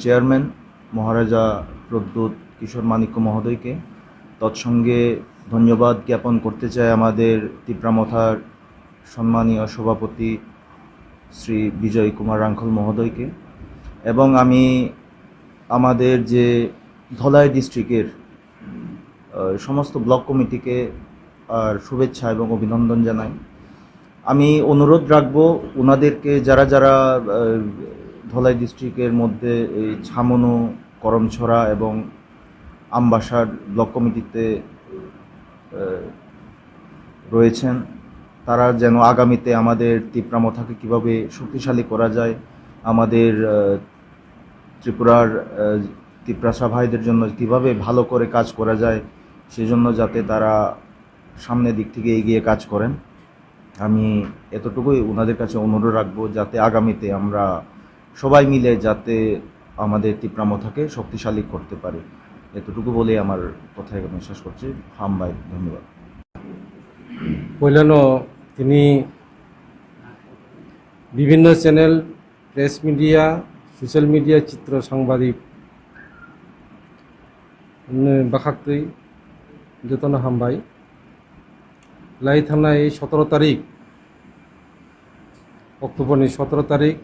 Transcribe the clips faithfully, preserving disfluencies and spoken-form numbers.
চেয়ারম্যান মহারাজা প্রদ্যুৎ কিশোর মাণিক্য মহোদয়কে। তৎসঙ্গে ধন্যবাদ জ্ঞাপন করতে চাই আমাদের তিপ্রা মথার সম্মানীয় সভাপতি শ্রী বিজয় কুমার রাংখল মহোদয়কে। এবং আমি আমাদের যে ধলাই ডিস্ট্রিক্টের আহ, সমস্ত ব্লক কমিটিকে আর শুভেচ্ছা এবং অভিনন্দন জানাই। আমি অনুরোধ রাখবো ওনাদেরকে, যারা যারা, আহ, ধলাই ডিস্ট্রিক্টের মধ্যে এই ছামনু, করমছড়া এবং আমবাসার ব্লক কমিটিতে, আহ, রয়েছেন, তারা যেন আগামীতে আমাদের তিপ্রা মথাকে কীভাবে শক্তিশালী করা যায়, আমাদের, আহ, ত্রিপুরার, আহ, তিপ্রাসা ভাইদের জন্য কীভাবে ভালো করে কাজ করা যায়, সেজন্য যাতে তারা সামনের দিক থেকে এগিয়ে কাজ করেন। আমি এতটুকুই ওনাদের কাছে অনুরোধ রাখবো, যাতে আগামীতে আমরা সবাই মিলে যাতে আমাদের তিপ্রা মথাকে শক্তিশালী করতে পারি। এতটুকু বলেই আমার কথা এখানে শেষ করছি। হামবাই, ধন্যবাদ। Poilano tini bibinno channel, press media, social media, chitro sangbadik, mm, bakhaktwi jotono hambai. Lai thangnai sotoro tarik, October ni sotoro tarik,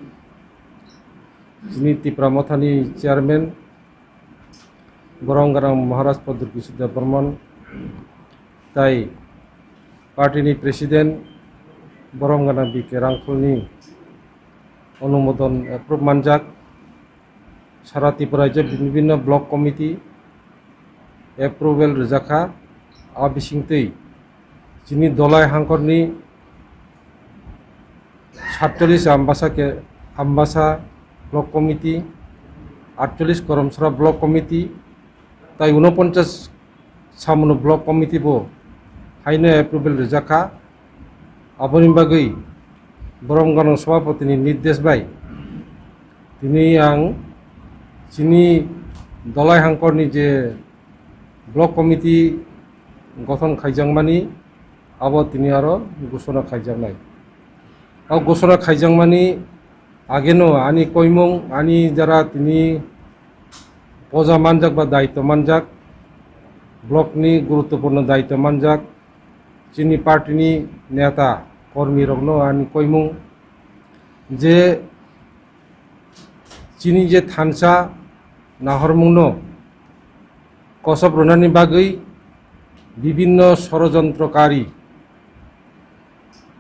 chini Tipra Mothani chairman Borom Ganang Maharaj Pradyut Kishore Debbarman tai party ni president Borom Ganang B K Rangkholni onumodon approve manjak. Sara Tripura je bibinno block committee approval rijakha, a bisingtwi chini Dolai hangkorni satchollis Ambasa ke, Ambasa block committee, atchollis Koromsora block committee, tai unoponchas Samunu block committee bo haino approval rijakha. Aboni bagwi Borom Ganang Sabhapatini nirdesh bai tini ang chini Dolai hangkorni je block committee gothon khaijakmani, abo tini aro gusona khaijaknai. O gusona khaijakmani ageno ani koimung, ani jara tini poja manjak ba daityo manjak, block ni guruttopurno daityo manjak, chini party ni neta kormi rokno ani koimung je chini je thansa nahormungno kosop rwnani bagwi bibinno sorojontrokari,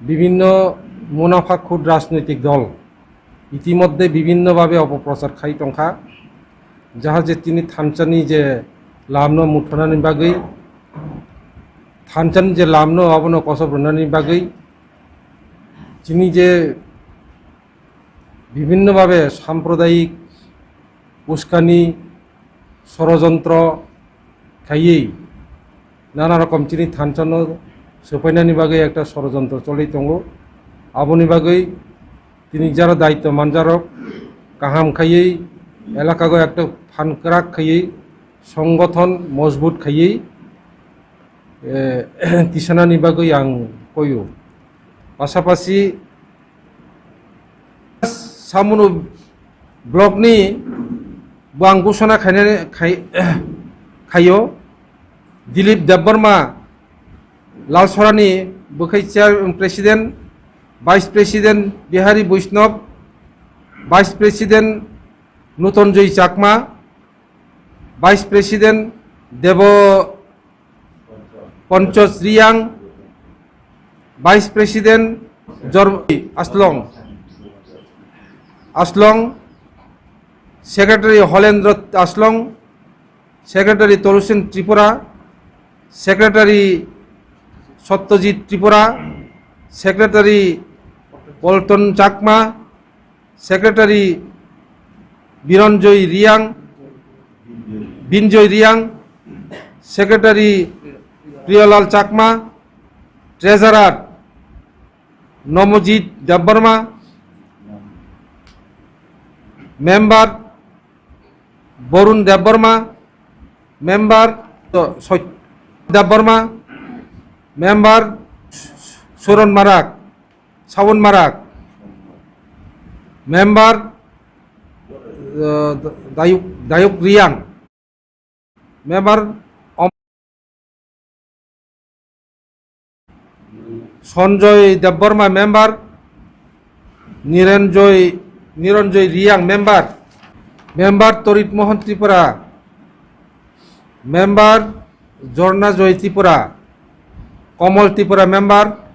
bibinno munafakhur rajnoitik dol itimodhye bibinno bhabe opoprochar khai tongkha, jahate chini thansani je lamno muthunani bagwi, thansani je lamno abono kosop rwnani bagwi, chini je bibinno bhabe sampradayik uskani sorojontro khaiwi nana rokom chini thansano swphainani bagwi ekta sorojontro choli tongo. Aboni bagwi tini jara daityo manjarok kaham khaiwi elakago ekta phan kwrak khaiwi songgothon mojbut khaiwi, eh, tisanani bagwi ang koyo. Pasapasi Samunu block ni bo ang gusana khainani khai-, khaio. Dilip Debbarma Lalsorani bwkhai chair president, vice president Bihari Vaishnav, vice president Nutonjoy Chakma, vice president Debo Ponchos Riang, vice president Jor Aslong, Aslong, secretary Holendra Aslong, secretary Tolusen Tripura, secretary Satyajit Tripura, secretary Polton Chakma, secretary Biranjoy Riang, Binjoy Riang, secretary Priyalal Chakma, treasurer Nomojit Debbarma, member Borun Debbarma, member, to, Sot-, Debbarma, member Suron Marak, Sawan Marak, member uh, Dayuk, Dayuk Riang, member, Om-, Sanjoy Debbarma, member, Niranjoy, Niranjoy Riang, member, member Torit Mohan Tripura, member Jorna Joy Tripura, Komol Tripura, member,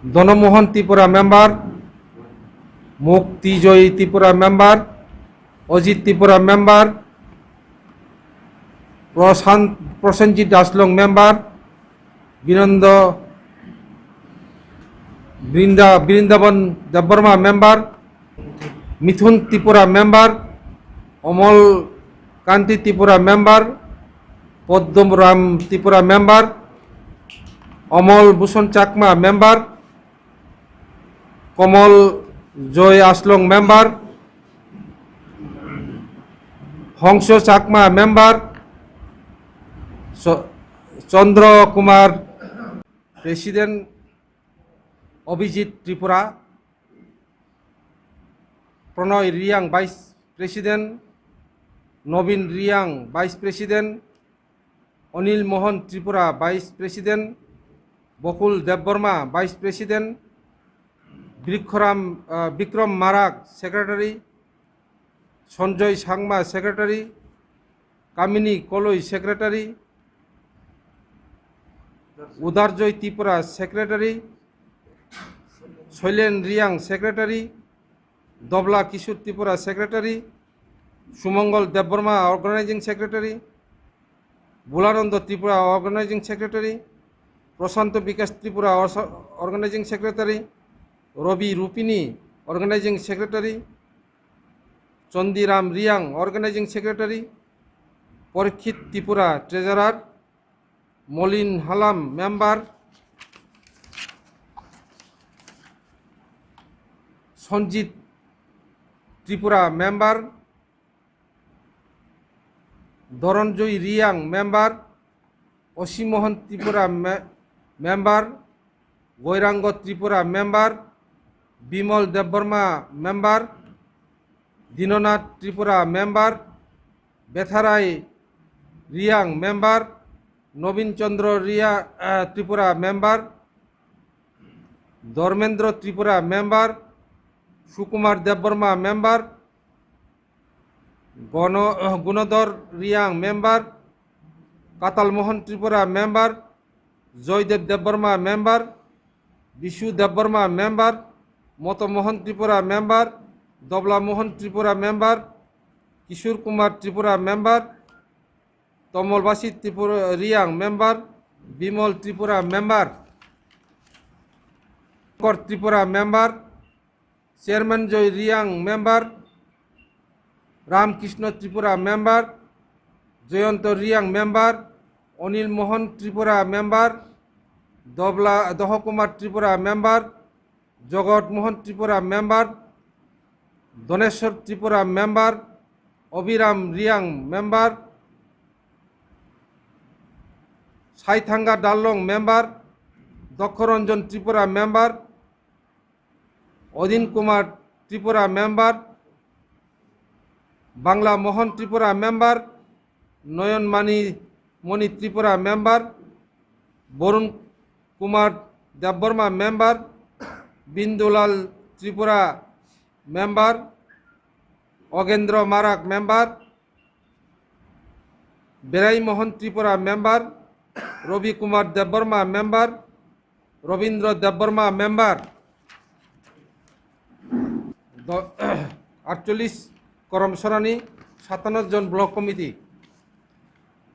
Donomohan Tripura, member, Mukti Joy Tripura, member, Ojit Tripura, member, Prosan-, Prosenjit Daslong, member, Binondo Brinda-, Brindaban Debbarma, member, Mithun Tripura, member, Omol Kanti Tripura, member, Poddom Ram Tripura, member, Omol Buson Chakma, member, Komol Joy Aslong, member, Hongso Chakma, member, Cho-, Chandra Kumar, president, Abhijit Tripura, Pronoy Riang, vice president, Nobin Riang, vice president, Anil Mohan Tripura, vice president, Bokul Debbarma, vice president, Bikram, uh, Bikram Marak, secretary, Sanjoy Sangma, secretary, Kamini Koloi, secretary, Udarjoy Tripura, secretary, Soilen Riang, secretary, Dobla Kishore Tripura, secretary, Sumongol Debbarma, organizing secretary, Bulanando Tripura, organizing secretary, Prashanto Bikash Tripura, orsa-, organizing secretary, Robi Rupini, organizing secretary, Chandiram Riang, organizing secretary, Porikshit Tripura, treasurer, Molin Halam, member, Sanjit Tripura, member, Doronjoy Riang, member, Osi Mohan Tripura, me-, member, Goirango Tripura, member, Bimol Debbarma, member, Dinonath Tripura, member, Betharai Riang, member, Nobin Chandra Ria-, eh, Tripura, member, Dharmendra Tripura, member, Sukumar Debbarma, member, Gono-, Gunodhor Riang, member, Katal Mohan Tripura, member, Joydev Debbarma, member, Bishu Debbarma, member, Moto Mohan Tripura, member, Dobla Mohan Tripura, member, Kishore Kumar Tripura, member, Tomol Basi Tripura Riang, member, Bimol Tripura, member, Kor Tripura, member, Chairman Joy Riang, member, Ram Krishna Tripura, member, Joyonto Riang, member, Anil Mohan Tripura, member, Dobla, Doho Kumar Tripura, member, Jogot Mohan Tripura, member, Doneswar Tripura, member, Obiram Riang, member, Saithanga Darlong, member, Dokhoranjan Tripura, member, Odin Kumar Tripura, member, Bangla Mohan Tripura, member, Noyon Mani, Moni Tripura, member, Borun Kumar Debbarma, member, Bindulal Tripura, member, Ogendro Marak, member, Berai Mohan Tripura, member, Robi Kumar Debbarma, member, Robindra Debbarma, member. Do-, aatcholish Korom Sorani, satanno jon block committee.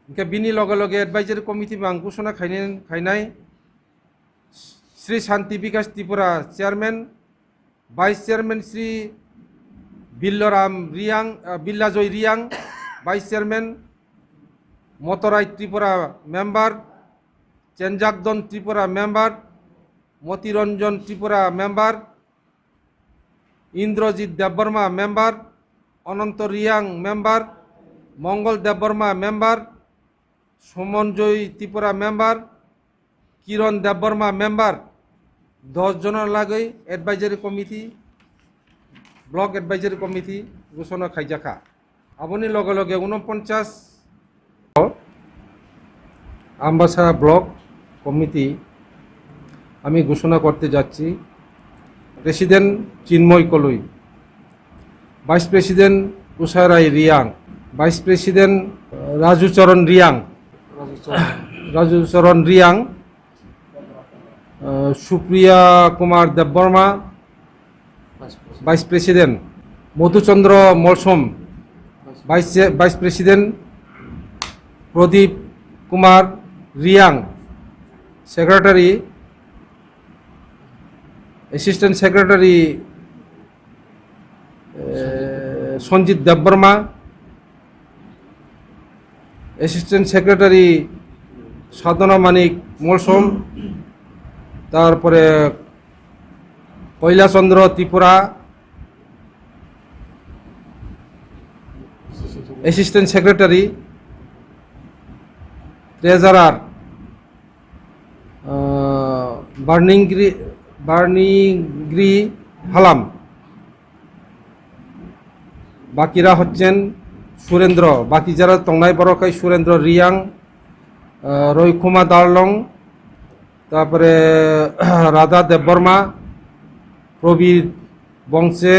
Hingke bini loge loge advisory committee bo ang gusuna khainai, khainai Sri Shanti Bikash Tripura, chairman, vice chairman Sri Billoram Riang, ah, Billajoy Riang, vice chairman, Motorai Tripura, member, Chenjakdon Tripura, member, Motiranjan Tripura, member, Indrajit Debbarma, member, Ananto Riang, member, Mongol Debbarma, member, Sumonjoy Tripura, member, Kiron Debbarma, member, dos jono lagoi advisory committee, block advisory committee ঘোষণা খাইজাখা। Aboni loge loge ঊনপঞ্চাশ Ambassa Block Committee আমি ঘোষণা করতে যাচ্ছি। প্রেসিডেন্ট চিন্ময় কলুই, vice president উষারাই Reang, vice president Raju চরণ রিয়াং, রাজু চরণ রিয়াং, আহ, সুপ্রিয়া কুমার দেববর্মা, ভাইস প্রেসিডেন্ট মধুচন্দ্র মলসম, ভাইস, ভাইস প্রেসিডেন্ট প্রদীপ কুমার রিয়াং, সেক্রেটারি, অ্যাসিস্ট্যান্ট সেক্রেটারি, এ, সঞ্জিত দেববর্মা, অ্যাসিস্ট্যান্ট সেক্রেটারি সাধনা মানিক মলসম, তারপরে কৈলাসচন্দ্র ত্রিপুরা, অ্যাসিস্ট্যান্ট সেক্রেটারি, ট্রেজারার, আহ, বার্নিংগ্রি, বার্নিংগ্রি হালাম। বাকিরা হচ্ছেন সুরেন্দ্র, বাকি যারা tongnai borok khai সুরেন্দ্র রিয়াং, আহ, রয়কুমা দারলং, তারপরে রাধা দেববর্মা, প্রবীর বংশে,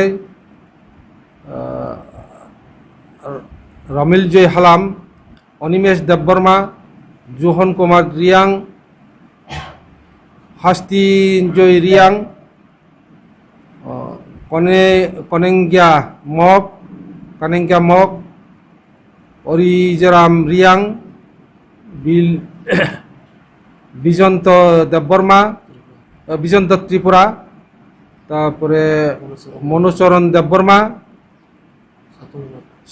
আহ, রমিল জয় হালাম, অনিমেষ দেববর্মা, জোহন কুমার রিয়াং, হাস্তিঞ্জয় রিয়াং, আহ, কনে-, কনেঙ্গিয়া মগ, কনেঙ্গিয়া মগ, অরিজরাম রিয়াং, বিল-, বিজন্ত দেববর্মা, আহ, বিজন্ত ত্রিপুরা, তারপরে মনোচরণ দেববর্মা,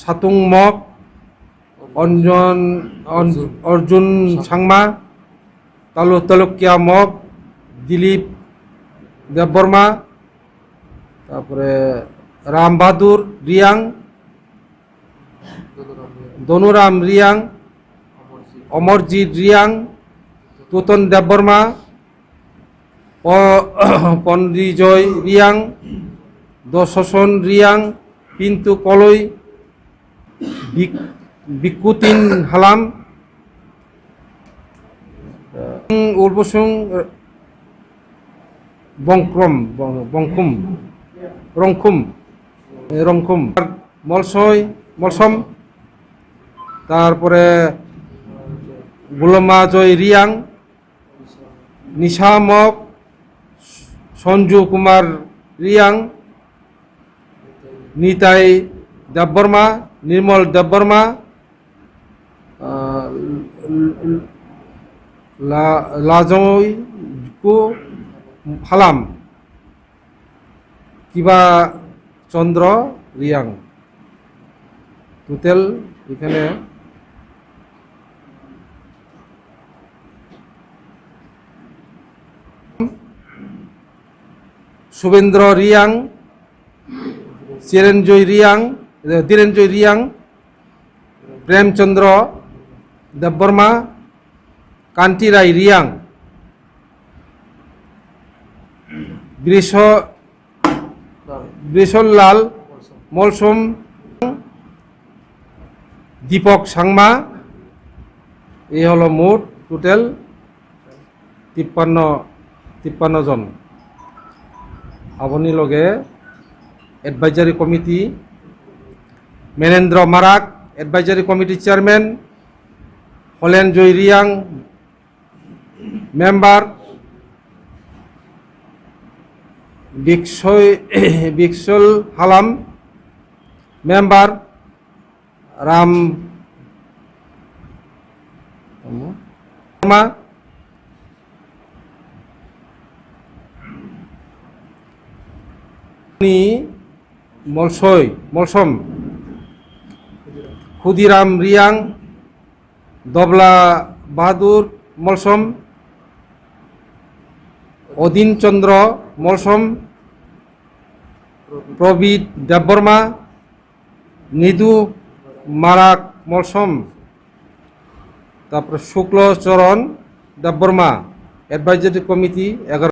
সাতুং মগ, অঞ্জন, অন-, অর্জুন সাংমা, তালু-, তালুকিয়া মগ, দিলীপ দেববর্মা, তারপরে রাম বাহাদুর রিয়াং, ধনুরাম রিয়াং, অমরজিৎ রিয়াং, তুতন দেববর্মা, প-, পন্ডিজয় রিয়াং, দশসন রিয়াং, পিন্টু কলই, বিক-, বিকুতিন হালাম, উলবুসুং বংক্রম, বং-, বংখুম, রংখুম, রংখুম, মলসই, মলসম, তারপরে গুলমা জয় রিয়াং, নিশা মগ, সঞ্জু কুমার রিয়াং, নিতাই দেববর্মা, নির্মল দেববর্মা, আহ, লা-, লাজইকু হালাম, কিবা চন্দ্র রিয়াং। টোটাল এখানে শুভেন্দ্র রিয়াং, চিরঞ্জয় রিয়াং, এ, ধীরেঞ্জয় রিয়াং, প্রেমচন্দ্র দেববর্মা, কান্তি রায় রিয়াং, বৃষ-, বৃষলাল মলসম, দীপক সাংমা, এই হলো মোট টোটাল তিপ্পান্ন, তিপ্পান্ন জন। Aboni loge advisory committee, Menendra Marak, advisory committee chairman, Holen Joy Riang, member, Biksoi, Biksol Halam, member, Ram, Rama, ni Molsoi, Molsom, Khudiram Riang, Dobla Bahadur Molsom, Odin Chandra Molsom, Probit Debbarma, Nidu Marak Molsom, তারপরে শুক্ল চরণ Debbarma, advisory committee এগারো।